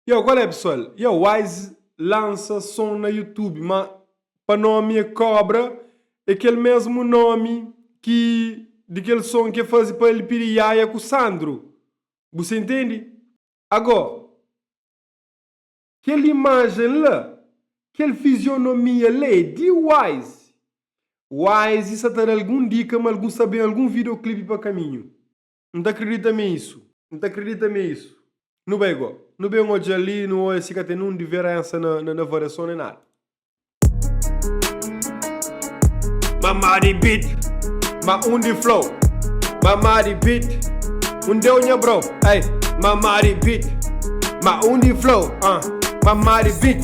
Yo, qual é pessoal? Yo, Wise lança som na YouTube, ma pa nome é Cobra, é kel mesmo nome ki di kel som ki é faze pa el pidi Yaya ku Sandro. Bu sa intende? Ago, kel imajen la, kel fizionomia la é di Wise. Wise sa ta da algun dika ma algun sa ben algun videoclip pa kaminhu. N ta kridita ma é isu. N ta kridita ma é isu. Nu bai go. Nu ben odja li, nu odja si ka ten nun diferensa na na variason nen nada. Mama di beat, ma undi flow. Mama di beat, undeu nha bro. Ei, mama di beat, ma undi flow. Uh, mama di beat.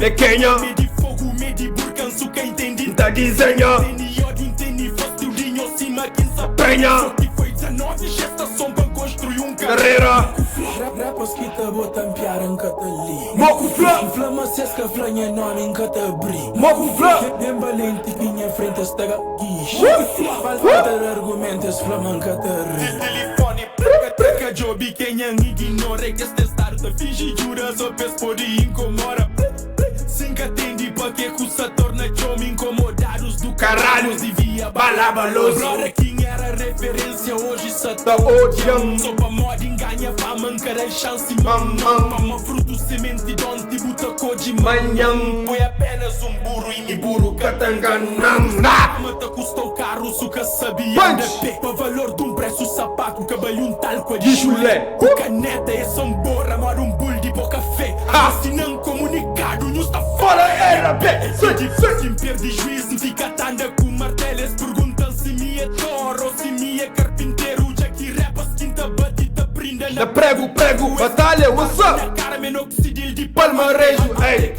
É kenha? N ta dizenha. Prenha. Karera. Mo ku fla. Mo ku fla. Caralho, bala baloso. Ta odian. Mamã. Manhan. Ka ta nganan. Na. Punch. Di chulé. Ha. Fora era B C C. Na pregu pregu batalha what's up Palmarejo ey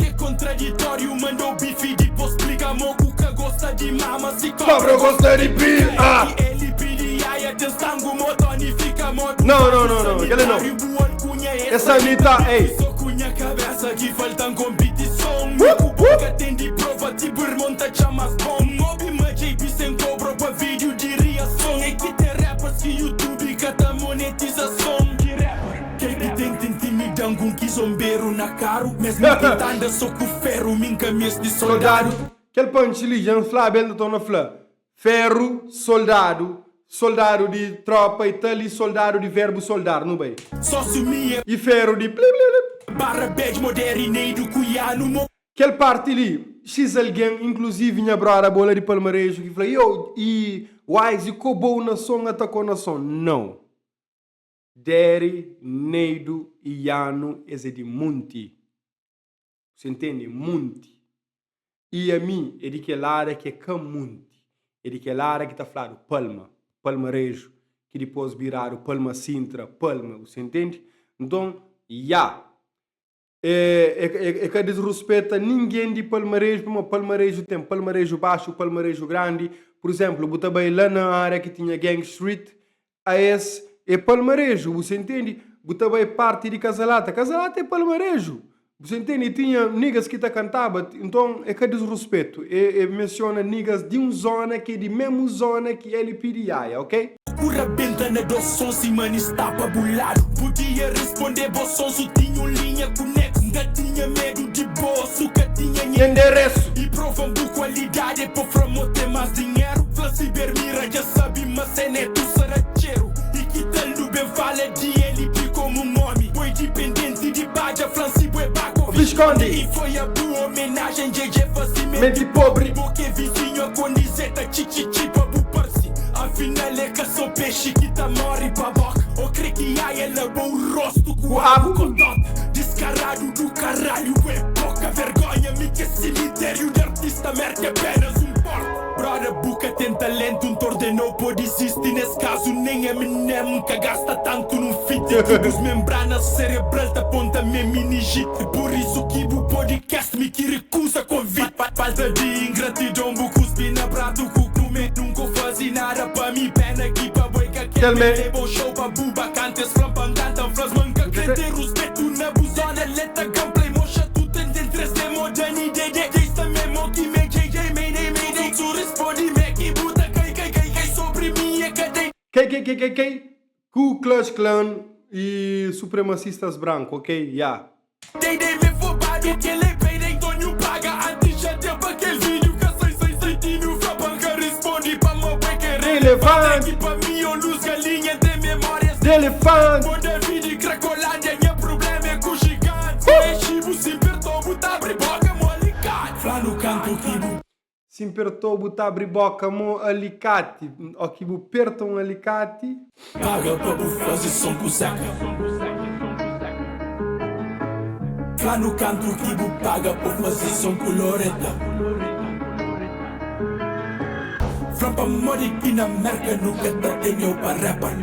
Cobra gosta di pil ah Não não não não kel-li não É sanita ey Soldadu Kel punch li dja N flaba el ta torna fla Ferru soldadu Soldadu di tropa i tal i soldadu di verbu soldar Nu bai I ferru di pli pli pli Kel parti li, xis algen, inkluzivi nha broda Bola di Palmareju ki fla, Yo, i Wise kobou na son, atakó na son. Nau. Dery, Neido i Yano es é di munti. Você ntende? Munti. I ami é di kel área ki é ka munti. É di kel área ki ta fladu Palma, Palmareju, ki dipôs biradu Palma Sintra, Palma. Você ntende? Nton, ya. E ka disruspeta ningen di Palmareju, pamodi Palmareju ten Palmareju Baxu, Palmareju Grandi. Pur izénplu, bu ta bai la na ária ki tinha Gang Street, aes é Palmareju, bu sa intende? Bu ta bai parti di Kazalata, Kazalata é Palmareju, bu sa intende? E tinha niggas ki ta kantaba, nton é ka disruspetu, e mensiona niggas di un zóna ki é di mésmu zóna ki LP di Yaya, ok? Ku rabenta na dos son sima ni sta pa bu ladu Podia responde bo son su tinha un linha ku nexo Nka tinha medu di bo su ka tinha nha Enderesu. I prova-m bu kualidadi é po fra mo ten mas dinheru Fla si Bermira dja sabi ma se netu saratxeru I ki tal nu ben fala di el i pi komu un omi Bo é dipendenti di badja fla-m si bo é bako Viskonde. I foi a bu omenajen djedje fasi Menti pobri. Bo ke vizinhu a kondizeta txitxitxi pa bu parsi Afinal é ka só pexi ki ta móre pa boka Ô kre ki aia laba-u rostu ku agu kotota Diskaradu du karalhu bu é poka vergonha Mi k'é simitériu di artista merka é penas un porta Broda bu ka ten talentu N ta ordenou po dizisti Nes kazu nen Eminem ka gasta tantu nun feat Ki bus membranas serebral ta ponta me minijite Pur isu ki bu podcast mi ki rekuza konvite Falta di ingratidon bu kuspi na pratu ku kume Nunka u fazi nada pa mi pena ki pa bo e ka kel me Leba u show pa bu ba kanta es flan pa N kanta N flas ma N ka kre ten ruspetu na bu zona Leta gunplay moxa tu ten ten 3D mo Dani Dede Jay sta memo ki me JJ Mayday mayday Su respondi me ki bu ta kai kai kai kai Sobri mi e ka dei Kai kai kai kai kai Ku Klux Klan. i supremasistas branku, ok? Ya. Dei me fobadu kel é peidei Tonho paga antes já deu pa kel vídeo ka sai sai sai Tino fla pa nka responde pamo bue ke Relevante. Ki pa mi o luz galinha tem memórias De elefante. Bom David e Cracolândia nha problema é ku gigante É chibo se pertou bu ta abri boca mo alicate Fla no canto ki bu Si N pertou bu ta abri boka mo alikati O ki bu perta un alikati. Paga pa bu faze son ku Zeca Fla no kantu ki bu paga pa faze son ku Loreta Fla pamodi ki na Merka nu ka ta teneu pa rapper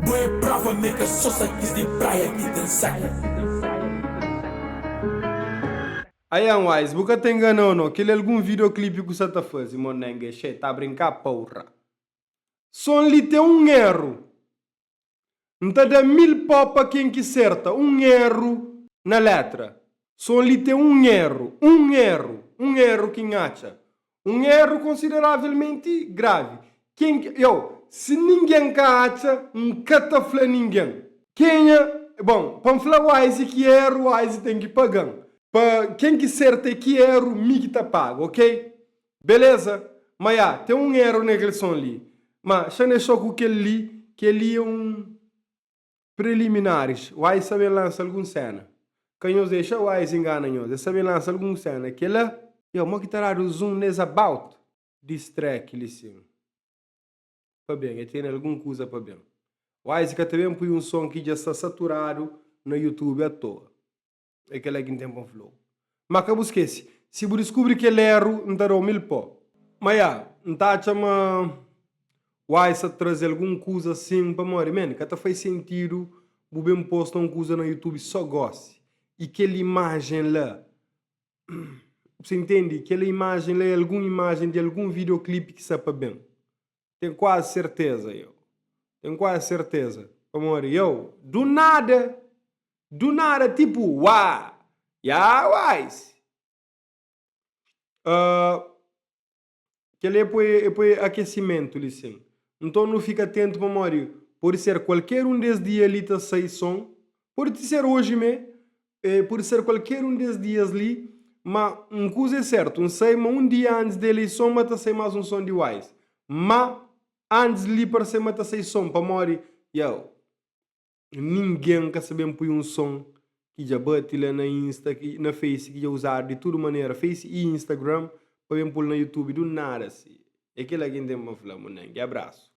Bo é prova m'é ka so sakis di praia ki ten seca. Ayan Wise, bu ka ta enganau no, kel algun videoclip ku sa ta fazi, mo nenge xe, ta brinká porra. Son li ten un erru. N ta da 1000 pó pa ken ki serta un erru na letra. Son li ten un erru, un erru, un erru ki N atxa. Un erru konsideravelmenti gravi. Ken ki, yo, si ningen ka atxa, N ka ta fla ningen. Kenha, bon, pa N fla Wise ki erru, Wise ten ki paga-m. Pa ken ki serta é ki erru, mi ki ta paga, ok? Beleza? Ma ya, ten un erru na kel son li. Ma, xa N dexau ku kel li, kel li é un. Preliminares, Wise sa ben lansa algun sena. Ka nhos dexa Wise ingana nhos, el sa ben lansa algun sena. Kela. Yo, mo ki ta dadu zoom nes about this track li sin? Pa ben, el tene algun kuza pa ben. Wise ka ta ben pui un son ki dja sta saturadu na YouTube atoa. É kela ki N ten pa N fla-u. Má ka bu skese, si bu diskubri kel éru, N ta da-u 1000 pó. Má ya, N ta atxa ma Wise ta traze algun kuza sin pamodi, man, ka ta fai sentidu bu ben posta un kuza na YouTube só gósi. I kel imajen la, bu intende? Kel imajen la é algun imajen di algun videoclip ki sta pa ben. Ten kuazi serteza, yo. Ten kuazi serteza. Pamodi, yo, du nada, du nada, tipu, wa, ya, Wise. Uh, kel é poi, é poi akesimentu li sin. Nton nu fika atentu pamodi pode ser kualker un des dia li ta sai son, pode ti ser oji mé, eh, pode ser kualker un des dias li, ma un kuza é sertu, N sai ma un dia antis di eleison ma ta sai más un son di Wise. Ma antis li parse ma ta sai son pamodi, yo, Ningen ka sa ben pui un son ki dja bati la na Insta, na Face ki dja uzadu di tudu manera, Face i Instagram, pa ben pul na YouTube du nada si. É kila ki N ten pa N fla, Munengi. Abrasu.